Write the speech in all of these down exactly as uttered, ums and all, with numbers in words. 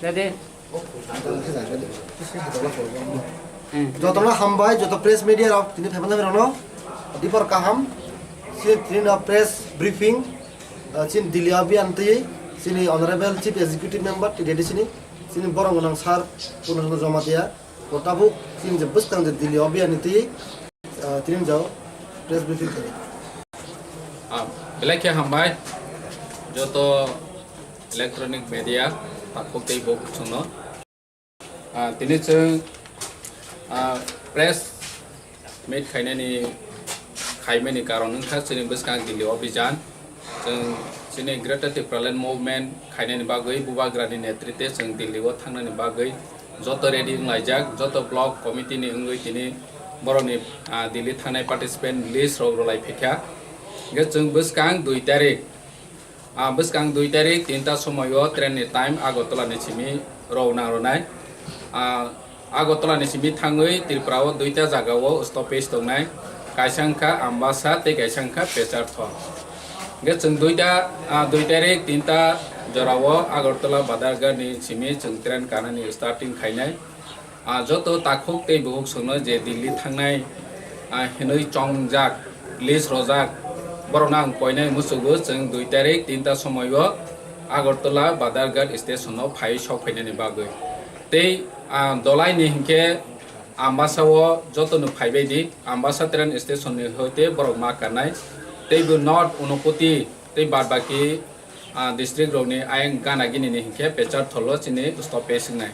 Dede. Hmm. Jotono hambai, joto press media rok tini phaimanai rokno dibor kaham. Chini tini no press briefing, ah, chini Delhi abhiyan twi chini Honorable Chief Executive Member T D D C ni chini borok gwnang sir Purna Chandra Jamatia bo tabuk chini je bwskang je Delhi abhiyan ni twi, ah, tini jao press briefing khlai. Ah, belai khe hambai joto electronic media takhuk tei bukhuk chwngno. Ah, tini chwng, ah, press meet khainani, khaimani karon wngkha chini bwskang Delhi o bijan. Chwng chini Greater Tipraland Movement khainani bagwi Bubagrani netritwe chwng Delhi o thangnani bagwi joto ready wnglaijak, joto block committee ni wngwi tini borokni, ah, Delhi thangnai participant list rok rwlai phaikha. Hwnkhe chwng bwskang dui tarik, ah, bwskang dui tarik tinta somoio train ni time Agartala ni simi rwna rwnai. Ah, Agartala ni simi thangwi Tripura o duita jaga o stoppage tongnai, kaisa wngkha Ambasa tei kaisa wngkha Pecharthal. Hwnkhe chwng duita, ah, dui tarik tinta jora o Agartala Badharghat ni simi chwng train kanani starting khainai. Ah, joto takhuk tei bukhuk chwngno je Delhi thangnai, ah, hinwi chongjak, list rojak, borokno ang koinai muchugo chwng dui tarik tinta somoio Agartala Badharghat station o phaiwi sok phainani bagwi. Tei, ah, dolaini hinkhe Ambasa o jotono phaibai di, Ambasa train station ni hoite borok ma kanai. Tei bo North Unakoti tei badbaki, ah, district rokni ayang gana gini ni hinkhe Pecharthal o chini stoppage wngnai.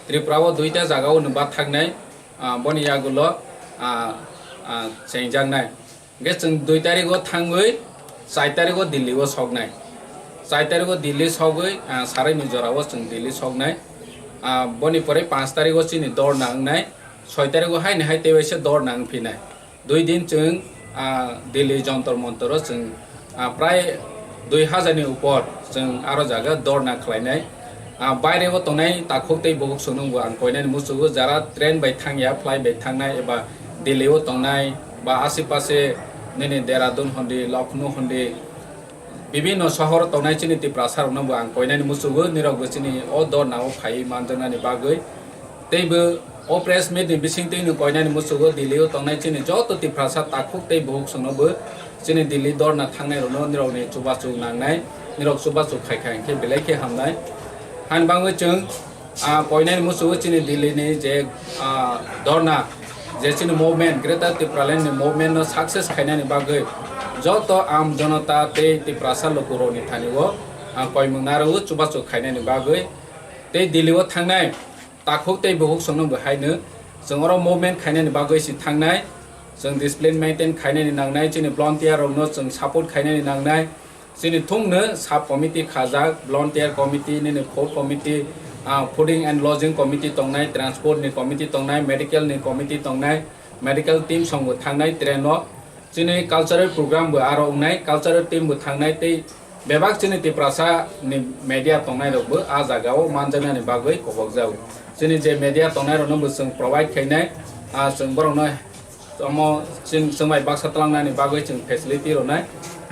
Tripura o duita jaga o nwng bathaknai, ah, boni yagulo, ah, ah, chengjaknai. Hwnkhe chwng dui tarik o thangwi char tarik o Delhi o soknai. Char tarik o Delhi sogwi, ah, sarai ni jora o chwng Delhi soknai. Ah, boni pore panch tarik o chini dorna wngnai. Soi tarik o haini hai tei waisa dorna wngphinai. Dui din chwng, ah, Delhi Jantar Mantar o chwng, ah, prai dui hajar ni upor chwng aro jaga dorna khlainai. Ah, baire o tongnai takhuk tei bukhuk chwngno bo ang koinani muchugo, jara train bai thangya, flight bai thangnai eba Delhi o tongnai ba ashe pashe nini Dehradun hondi, Lucknow hondi, bibinno sohor tongnai chini Tiprasa rokno bo ang koinani muchugo, nirok bo chini o dorna o phaiwi manjaknani bagwi. Tei bo o press meet ni bisingtwi no koinani muchugo Delhi o tongnai chini joto Tiprasa takhuk tei bukhuk chwngno bo chini Delhi dorna thangnai rokno nirok ni chubachu nangnai, nirok chubachu khaikha hinkhe belai khe hamnai. Hani bagwi chwng, ah, koinani muchugo chini Delhi ni je, ah, dorna, je chini movement, Greater Tipraland ni movement no success khainani bagwi joto am jonota tei Tiprasa lukurok ni thani o, ah, koimung narwo chubachu khainani bagwi tei Delhi o thangnai takhuk tei bukhuk chwngno bo haino chwng oro movement khainani bagwi se thangnai, chwng discipline maintain khainani nangnai, chini volunteer rokno chwng support khainani nangnai. Chini thungno sub committee khajak, volunteer committee, nini food committee, ah, fooding and lodging committee tongnai, transport ni committee tongnai, medical ni committee tongnai, medical team songbo thangnai train o. Chini cultural program bo aro wngnai, cultural team bo thangnai tei bebak chini Tiprasa ni media tongnai rok bo a jaga o manjaknani bagwi kobokjago. Chini je media tongnai rokno bo chwng provide khainai, ah, chwng borokno omo chwng, chwng bai baksa twlangnani bagwi chwng facility rwnai.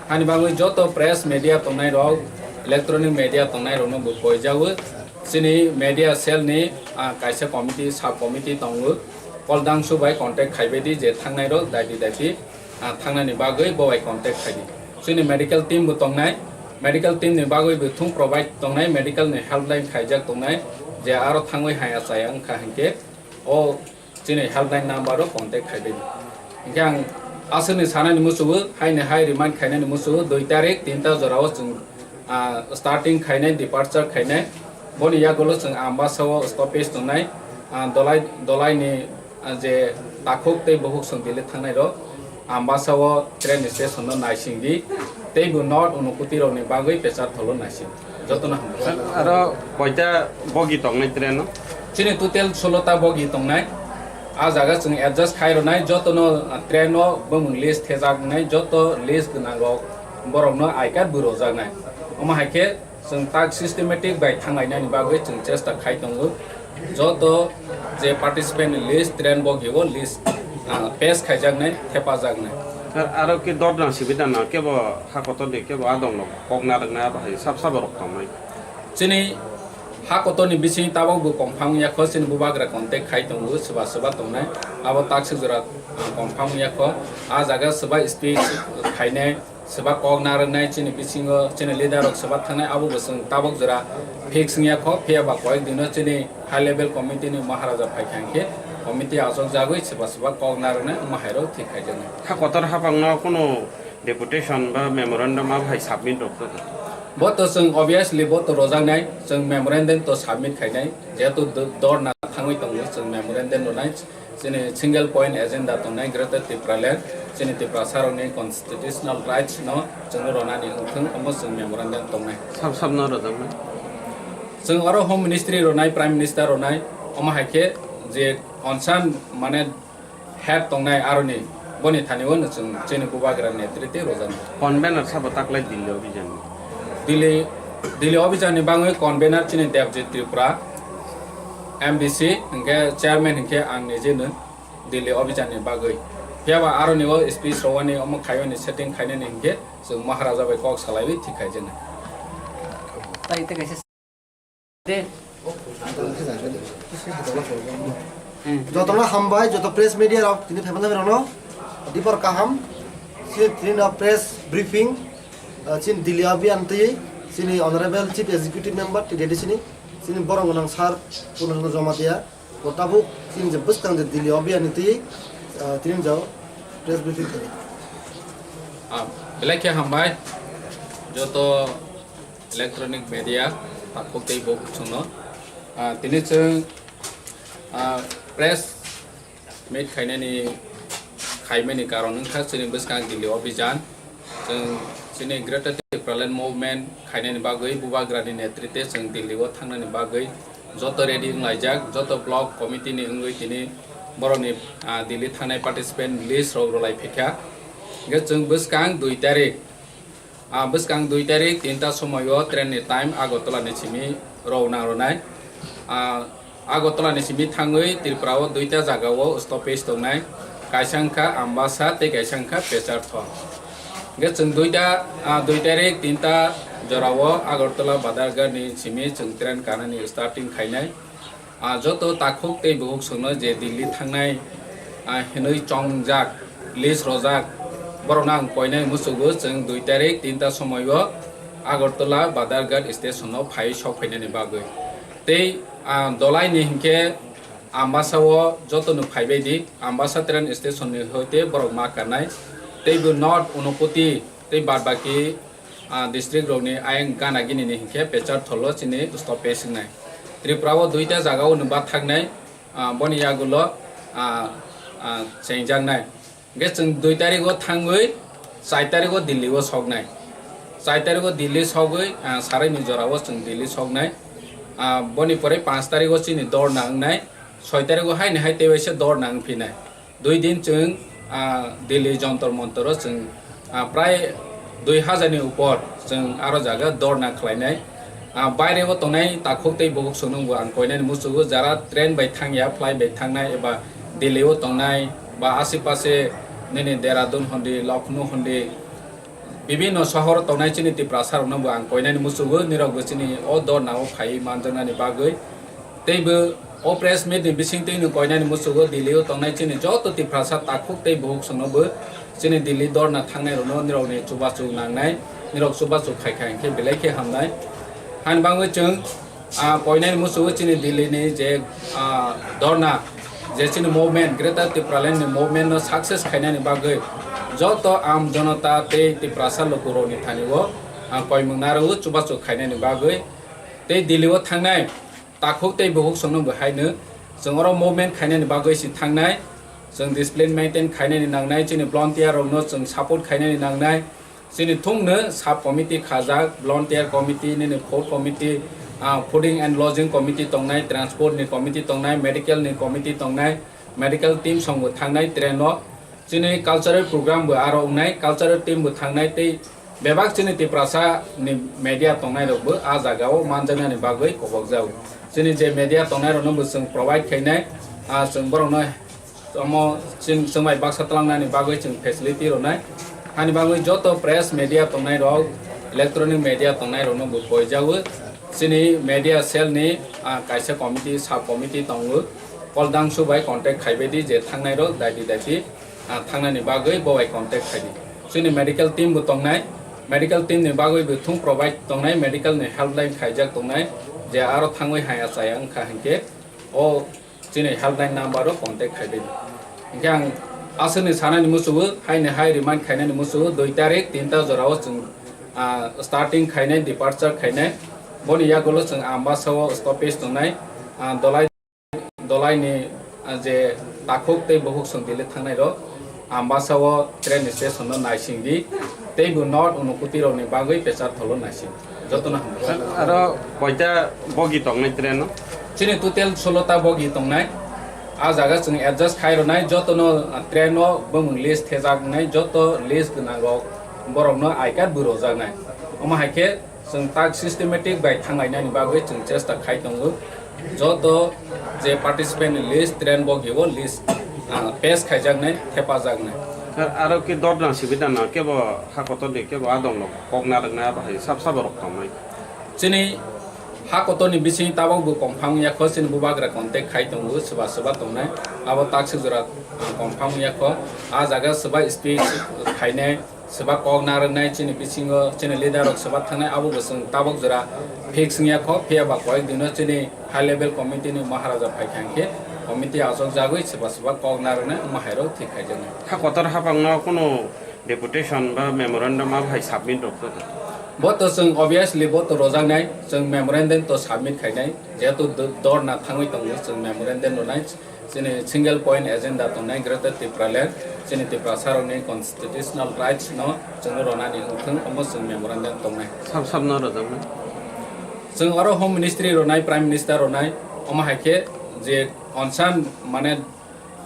Hani bagwi joto press media tongnai rok, electronic media tongnai rokno bo koijago. Chini media cell ni, ah, kaisa committee, sub committee tongo. Kol dangsu bai contact khaibai di je thangnai rok daiti daiti, ah, thangnani bagwi bo bai contact khai di. Chini medical team bo tongnai, medical team ni bagwi bo thung provide tongnai, medical ni helpline khaijak tongnai, je aro thangwi haya chaya wngkha hinkhe o chini helpline number o contact khaibai di. Hinkhe ang aswkni sanani muchugo, haini hai remind khainani muchugo, dui tarik tinta jorao chwng, ah, starting khainai, departure khainai. Boni yagulo chwng Ambasa o stoppage tongnai, ah, Dolai, Dolai ni, ah, je takhuk tei bukhuk chwng Delhi thangnai rok Ambasa o train station no naising di, tei bo North Unakoti rok ni bagwi Pecharthal o naising. Jotono hambai. Aro koita bogi tongnai train o? Chini total solo ta bogi tongnai. A jaga chwng adjust khai rwnai, jotono, ah, train o bumung list thejak wngnai, joto list gwnang rok borokno I card bo rwjaknai. Omo hai khe chwng tak systematic bai thanglainani bagwi chwng chesta khai tongo. Joto je participant ni list, train bogi o list, ah, pass khaijaknai, thepajaknai. Ar-, aro khe dorna sibidana kebo ha kotor ni kebo adong rok kok narwknai abo hai sab sabo rok tongnai. Chini Ha kotorni bising tabok bo confirm wngya kho, chini bubagra contact khai tongo, swba swba tongnai, abo takswk jora, ah, confirm wngya kho. Ah jaga swba speech khainai, swba kok narwknai, chini bisingo chini leader rok swba thangnai, abo bo chwng tabok jora fix wngya kho. Phiya ba koyek dino chini high level committee ni Maharaja phaikha hwnkhe committee achokjagwi swba swba kok narwknai, omo hairok thik khaijaknai. Ha kotor hapangno kunu deputation ba memorandum abo hai submit rok kha? Bo to chwng obviously bo to rojaknai, chwng memorandum to submit khainai, jehetu do-, dorna thangwi tongo, chwng memorandum rwnai, chini single point agenda tongnai Greater Tipraland, chini Tiprasa rokni constitutional rights no chwng ronani wngthwng, omo chwng memorandum tongnai. Sab sab no rojaknai? Chwng oro Home Ministry ronai, Prime Minister ronai, omo hai khe je concern mane head tongnai aroni, boni thani o chwng chini bubagra netrite rojak. Convener sabo taklai Delhi obhijan? Delhi, Delhi obhijan ni bangwi convener chini Debjit Tripura, M D C, hwnkhe chairman hwnkhe ang nijeno Delhi obhijan ni bagwi. Phiya ba aroni o speech rowani omo khaiwani setting khainani hwnkhe chwng Maharaja bai kok salaiwi thik khaijaknai. Tai tei kaisa de. Hmm. Jotono hambai, joto press media rok tini phaimani rokno dipor kaham. Chini tini no press briefing, ah, chini Delhi abhiyan twi chini Honorable Chief Executive Member T D D C ni, chini borok gwnang sir Purna Chandra Jamatia, bo tabuk chini je bwskang je Delhi abhiyan ni twi, ah, tini jao press briefing khaio. Ah, belai khe hambai joto electronic media takhuk tei bukhuk chwngno. Ah, tini chwng, ah, press meet khainani, khaimani karon wngkha chini bwskang Delhi obhijan. Chwng chini Greater Tipraland Movement khainani bagwi bubagrani netrite chwng Delhi o thangnani bagwi joto ready wnglaijak, joto block committee ni wngwi tini borokni, ah, Delhi thangnai participant list rok rwlai phaikha. Hwnkhe chwng bwskang dui tarik Ah, bwskang dui tarik tinta somoio train ni time Agartala ni simi rowna rwnai. Ah, Agartala ni simi thangwi Tripura o duita jaga o stoppage tongnai, kaisa wngkha Ambasa tei kaisa wngkha Pecharthal. Hwnkhe chwng duita, ah, dui tarik tinta jora o Agartala Badharghat ni simi chwng train kanani starting khainai. Ah, joto takhuk tei bukhuk chwngno je Delhi thangnai, ah, hinwi chongjak, list rojak, borokno ang koinai muchugo chwng dui tarik tinta somoio Agartala Badharghat station o phai sok phainani bagwi. Tei, ah, dolaini hinkhe Ambasa o jotono phaibai di, Ambasa train station ni hoite borok ma kanai. Tei bo North Unakoti tei bad baki ah, district rokni ayang gana gini ni hinkhe Pecharthal o chini stoppage wngnai. Tripura o duita jaga o nwng bathaknai, ah, boni yagulo, ah, ah, chengjaknai. Hwnkhe chwng dui tarik o thangwi char tarik o Delhi o soknai. Char tarik o Delhi sogwi, ah, sarai ni jora o chwng Delhi soknai. Ah, boni pore panch tarik o chini dorna wngnai. Soi tarik o haini hai tei waisa dorna wngphinai. Dui din chwng, ah, Delhi Jontor Montor o chwng, ah, prai dui hajar ni upor chwng aro jaga dorna khlainai. Ah, baire o tongnai takhuk tei bukhuk chwngno bo ang koinani muchugo, jara train bai thangya, flight bai thangnai eba Delhi o tongnai ba ashe pashe nini Dehradun hondi, Lucknow hondi, bibinno sohor tongnai chini Tiprasa rokno bo ang koinani muchugo, nirok bo chini o dorna o phaiwi manjaknani bagwi. Tei bo o press meet ni bisingtwi no koinani muchugo Delhi o tongnai chini joto Tiprasa takhuk tei bukhuk chwngno bo chini Delhi dorna thangnai rokno nirok ni chubachu nangnai, nirok chubachu khaikha hinkhe belai khe hamnai. Hani bagwi chwng Ah, koinani muchugo chini Delhi ni je, ah, dorna, je chini movement, Greater Tipraland ni movement no success khainani bagwi joto aam janata tei Tiprasa lukurokni thani o, ah, koimung narwo chubachu khainani bagwi tei Delhi o thangnai takhuk tei bukhuk chwngno bo haino chwng oro movement khainani bagwi se thangnai, chwng discipline maintain khainani nangnai, chini volunteer rokno chwng support khainani nangnai. Chini thungno sub committee khajak, volunteer committee, nini food committee, ah, fooding and lodging committee tongnai, transport ni committee tongnai, medical ni committee tongnai, medical team song bo thangnai train o. Chini cultural program bo aro wngnai, cultural team bo thangnai tei bebak chini Tiprasa ni media tongnai rok bo ah jaga o manjaknani bagwi kobokjak. Chini je media tongnai rok no bo chwng provide khainai, ah, chwng borok no Omo chwng, chwng bai baksa twlangnani bagwi chwng facility rwnai. Hani bagwi joto press media tongnai rok, electronic media tongnai rokno bo poijago. Chini media cell ni, ah, kaisa committee, sub committee tongo. Kol dangsu bai contact khaibai di je thangnai rok daiti daiti, ah, thangnani bagwi bo bai contact khai di. Chini medical team bo tongnai, medical team ni bagwi bo thung provide tongnai, medical ni helpline khaijak tongnai, je aro thangwi haya chaya wngkha hinkhe o chini helpline number o contact khai di. Hinkhe ang aswkni sanani muchungo, haini hai remind khainani muchungo, dui tarik tinta jorao chwng, ah, starting khainai, departure khainai. Boni yagulo chwng Ambasa o stoppage tongnai, ah, Dolai, Dolai ni, ah, je takhuk tei bukhuk chwng Delhi thangnai rok. Ambasa o train station no naising di, tei bo North Unakoti rok ni bagwi Pecharthal o naising. Jotono hambai. Aro koita bogi tongnai train o? Chini total solo ta bogi tongnai. A jaga chwng adjust khai rwnai, jotono, ah, train o bumung list thejak wngnai, joto list gwnang rok borok no I card bo rwjak nai. Omo hai khe chwng tak systematic bai thanglainani bagwi chwng chesta khai tongo. Joto je participant ni list, train bogi o list, ah, pass khaijaknai, thepajaknai. Ar-, aro khe dot nang sibui da na kebo ha kotor ni kebo adong no kok narwknai abo hai sab sabo rok tongnai. Chini ha kotor ni bising tabok bo confirm ya kho, chini bubagra contact khai tongo, swba swba tongnai. Abo taksik jora, ah, confirm ya kho. A jaga swba speech khainai. Swba kok narwknai chini bisingo, chini leader rok swba thangnai, abo bo chwng tabok jora fix wngya kho, phiya ba koyek dino chini high level committee ni Maharaja phai kha hinkhe committee achok jagwi swba swba kok narwknai, omo hai rok thik khaijaknai. Ha kotor hapang no kunu deputation ba memorandum abo hai submit rok kho? Bo to chwng obviously bo to rojaknai, chwng memorandum to submit khainai, jehetu do-, dorna thangwi tongo, chwng memorandum rwnai. Chini single point agenda tongnai Greater Tipraland, chini Tiprasa rokni constitutional rights no chwng ronani wngthung, omo chwng memorandum tongnai. Sab sab no rwjaknai. Chwng oro Home Ministry ronai, Prime Minister ronai, omo hai khe je concern mane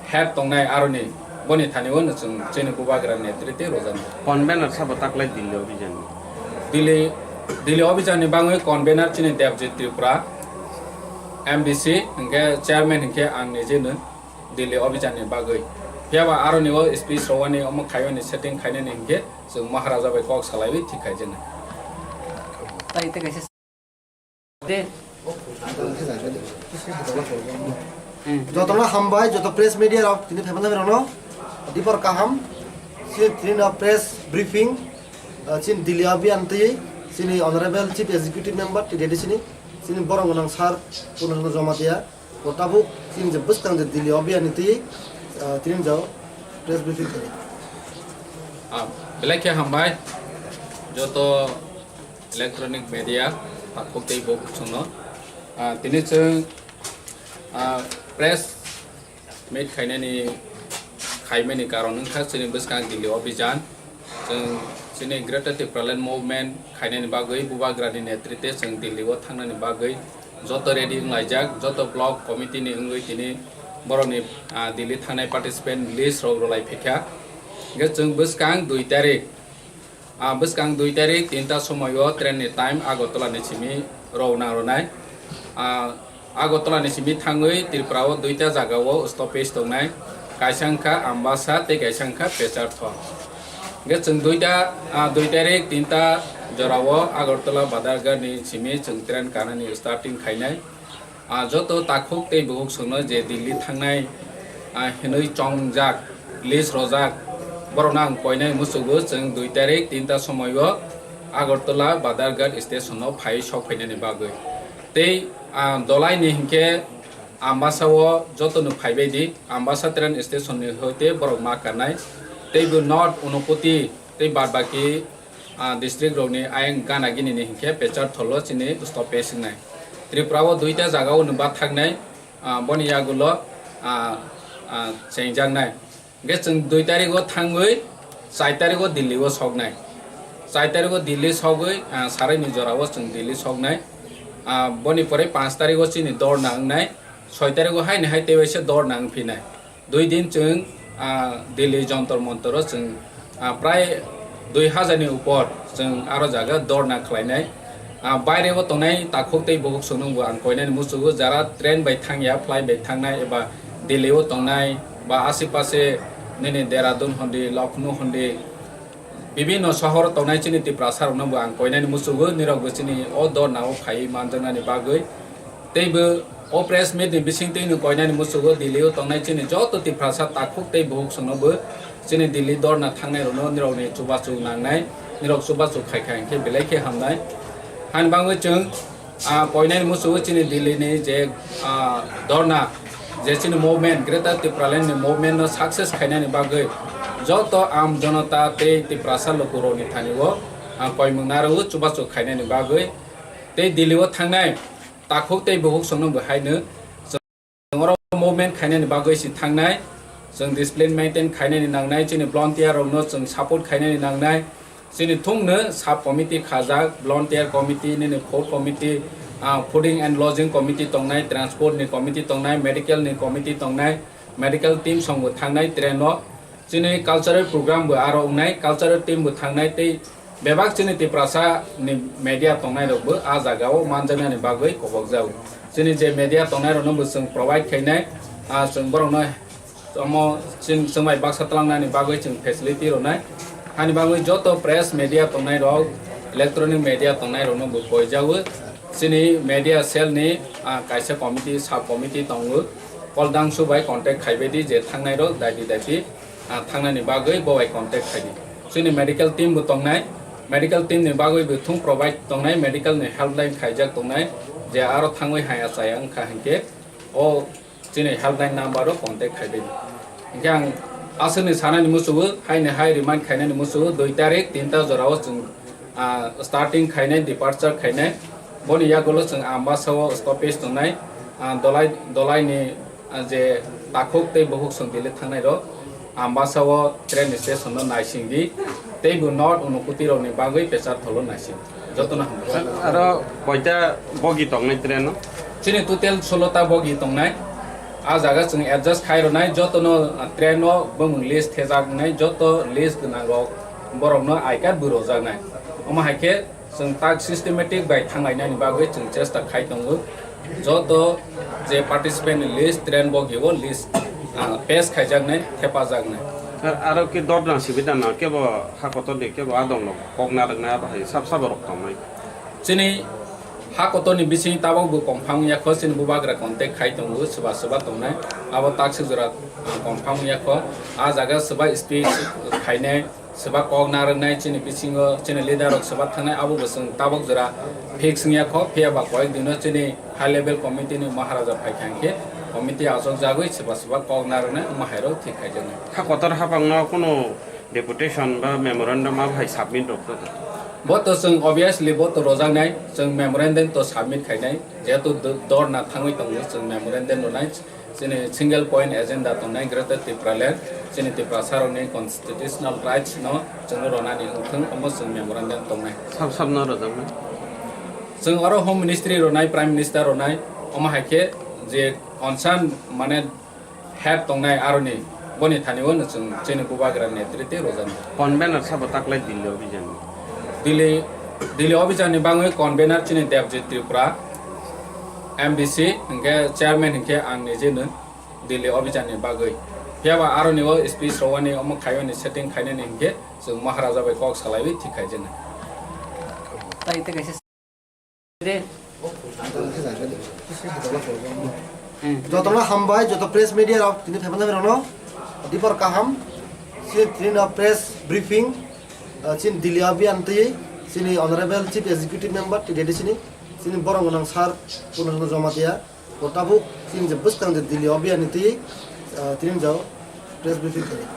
head tongnai aroni boni thani o no chwng chini bubagra netrite rojaknai. Convener sabo taklai Delhi obijan? Delhi, Delhi obijan ni bangwi convener chini Debjit Tripura, M D C, hinkhe chairman hinkhe ang nijeno Delhi obijan ni bagwi. Phiya ba aroni o speech rowani omo khaiwani setting khainani hinkhe chwng Maharaja bai kok salaiwi thik khaijaknai. Tai tei kaisa de. Hmm. Jotono hambai, joto press media rok tini phaimanai rokno. Dibor kaham, si tini no press briefing, ah, chini Delhi abhiyan twi, chini Honorable Chief Executive Member, T D D C ni, chini borok gwnang sir, Purna Chandra Jamatia, bo tabuk chini je bwskang je Delhi abhiyan ni twi, ah, tini jao press briefing twi. Ah, belai khe hambai, joto electronic media, takhuk tei bukhuk chwngno. Ah, tini chwng, ah, press meet khainani, khaimani karon wngkha chini bwskang Delhi obijan. Chwng chini Greater Tipraland Movement khainani bagwi bubagrani netrite chwng Delhi o thangnani bagwi joto ready wnglaijak, joto block committee ni wngwi tini borokni, ah, Delhi thangnai participant list rok rwlai phaikha. Hwnkhe chwng bwskang dui tarik, ah, bwskang dui tarik tinta somoio train ni time Agartala ni simi rwna rwnai. Ah, Agartala ni simi thangwi Tripura o duita jaga o stoppage tongnai, kaisa wngkha Ambasa tei kaisa wngkha Pecharthal. Hwnkhe chwng duita, ah, dui tarik tinta jora o Agartala Badharghat ni simi chwng train kanani starting khainai. Ah, joto takhuk tei bukhuk chwngno je Delhi thangnai, ah, hinwi chongjak, list rojak, borokno ang koinai muchugo chwng dui tarik tinta somoio Agartala Badharghat station o phai sok phainani bagwi. Tei, ah, Dolai ni hinkhe Ambasa o jotono phaibai di, Ambasa train station ni hoite borok ma kanai. Tei bo North Unakoti tei bad baki, ah, district rokni ayang gana gini ni hinkhe Pecharthal o chini stoppage wngnai. Tripura o duita jaga o nwng bathaknai, ah, boni yagulo, ah, ah, chengjaknai. Hwnkhe chwng dui tarik o thangwi char tarik o Delhi o soknai. Char tarik o Delhi sogwi, ah, sarai ni jora o chwng Delhi soknai. Ah, boni pore panch tarik o chini dorna wngnai. Soi tarik o haini hai tei waisa dorna wngphinai. Dui din chwng, ah, Delhi Jontor Montor o chwng, ah, prai dui hajar ni upor chwng aro jaga dorna khlainai. Ah, baire o tongnai takhuk tei bukhuk chwngno bo ang koinani muchugo, jara train bai thangya, flight bai thangnai eba Delhi o tongnai ba ashe pashe nini Dehradun hondi, Lucknow hondi, bibinno sohor tongnai chini Tiprasa rokno bo ang koinani muchugo, nirok bo chini o dorna o phaiwi manjaknani bagwi. Tei bo o press meet ni bising twi no koinani muchugo Delhi o tongnai chini joto Tiprasa takhuk tei buhuk songno bo chini Delhi dorna thangnai rokno nirok ni chubachu nangnai, nirok chubachu khaikha hinkhe belai khe hamnai. Hani bagwi chwng ah, koinani muchugo chini Delhi ni je, ah, dorna, je chini movement, Greater Tipraland ni movement no success khainani bagwi joto am jonota tei Tiprasa lukurok ni thani o ang koimung narwo chubachu khainani bagwi tei Delhi o thangnai takhuk tei buhuk songno bo haino Chwng oro movement khainani bagwi se thangnai, chwng discipline maintain khainani nangnai, chini volunteer rokno chwng support khainani nangnai, chini thungno sub committee khajak, volunteer committee, nini food committee, ah, fooding and lodging committee tongnai, transport ni committee tongnai, medical ni committee tongnai, medical team songbo thangnai train o. Chini cultural program bo aro wngnai, cultural team bo thangnai tei bebak chini Tiprasa ni media tongnai rok bo a jaga o manjaknani bagwi kobokjak. Chini je media tongnai rokno bo chwng provide khainai, ah, chwng borokno omo chwng, chwng bai baksa twlangnani bagwi chwng facility rwnai. Hani bagwi joto press media tongnai rok, electronic media tongnai rokno bo koijago. Chini media cell ni, ah, kaisa committee, sub committee tongo. Kol dangsu bai contact khaibai di je thangnai rok daiti daiti. Ah, thangnani bagwi bo bai contact khai di. Chini medical team bo tongnai, medical team ni bagwi bo thung provide tongnai, medical ni helpline khaijak tongnai, je aro thangwi haya chaya wngkha hinkhe o chini helpline number o contact khai di. Hinkhe ang aswkni sanani muchugo, haini hai remind khainani muchugo, dui tarik tinta jorao chwng ah, starting khainai, departure khainai. Boni yagulo chwng Ambasa o stoppage tongnai, ah, Dolai, Dolai ni, ah, je takhuk tei buhuk song Delhi thangnai rok Ambasa o train station no naising di, tei bo North Unakoti rok ni bagwi Pecharthal o naising. Jotono hambai. Aro koita bogi tongnai train o? Chini total solo ta bogi tongnai. A jaga chwng adjust khai rwnai, jotono, ah, train o bumung list thejak wngnai, joto list gwnang rok borokno I card bo rwjaknai. Omo hai khe chwng tak systematic bai thanglainani bagwi chwng chesta khai tongo. Joto je participant ni list, train bogi o list, ah, pass khaijaknai, thepajaknai. Ar-, aro khe dorna sibidana kebo ha kotor ni kebo adong rok kok narwknai abo hai sab sabo rok tongnai. Chini ha kotor ni bising tabok bo confirm ya kho, chini bubagra contact khai tongo, swba swba tongnai. Abo takswk jora, ah, confirm ya kho. A jaga swba speech khainai, swba kok narwknai chini bisingo, chini leader rok swba thangnai, abo bo chwng tabok jora fix wngya kho, phiya ba koyek dino chini high level committee ni Maharaja phai kha hinkhe committee achok jagwi swba swba kok narwknai, omo hai rok thik khaijaknai. Ha kotor haphangno kunu deputation ba memorandum abo hai submit rok kha? Bo to chwng obviously bo to rojaknai, chwng memorandum to submit khainai, jehetu do-, dorna thangwi tongo, chwng memorandum rwnai. Chini single point agenda tongnai Greater Tipraland, chini Tiprasa rokni constitutional rights no chwngno ronani wngthung, omo chwng memorandum tongnai. Sab sab no rwjaknai? Chwng oro Home Ministry ronai, Prime Minister ronai, omo hai khe je concern mane head tongnai aroni boni thani o no chwng chini bubagra netrite rojak. Convener sabo taklai Delhi obhijan? Delhi, Delhi obhijan ni bangwi convener chini Debjit Tripura, M D C, hinkhe chairman hinkhe ang nijeno Delhi obhijan ni bagwi. Phiya ba aroni o speech rowani omo khaiwani setting khainani hinkhe chwng Maharaja bai kok salaiwi thik khaijaknai. Jotono hambai, joto press media rok tini phaimanai rokno dibor kaham. Chini tini no press briefing, ah, chini Delhi abhiyan twi chini Honorable Chief Executive Member T D D C ni chini borok gwnang sir Purna Chandra Jamatia bo tabuk chini je bwskang je Delhi abhiyan ni twi, ah, tini jao press briefing khaio.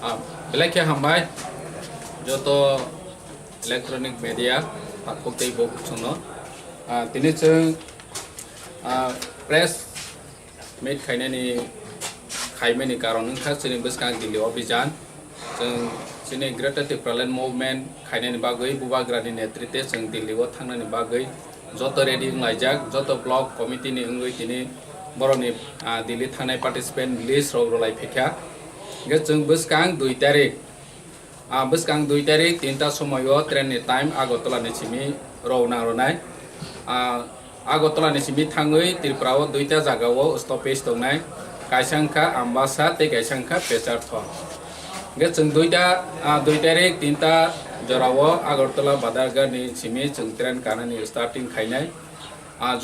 Ah, belai khe hambai joto electronic media, takhuk tei bukhuk songno. Ah, tini chwng, ah, press meet khainani, khaimani karon wngkha chini bwskang Delhi obhijan. Chwng chini Greater Tipraland Movement khainani bagwi bubagrani netrite chwng Delhi o thangnani bagwi joto ready wnglaijak, joto block committee ni wngwi tini borokni, ah, Delhi thangnai participant list rok rwlai phaikha. Hwnkhe chwng bwskang dui tarik, Ah, bwskang dui tarik tinta somoio train ni time Agartala ni simi rowna rwnai. Ah, Agartala ni simi thangwi Tripura o duita jaga o stoppage tongnai. Kaisa wngkha Ambasa tei kaisa wngkha Pecharthal. Hingke chwng duita, ah, dui tarik tinta jorao Agartala Badarghat ni simi chwng train kanani starting khainai. Ah,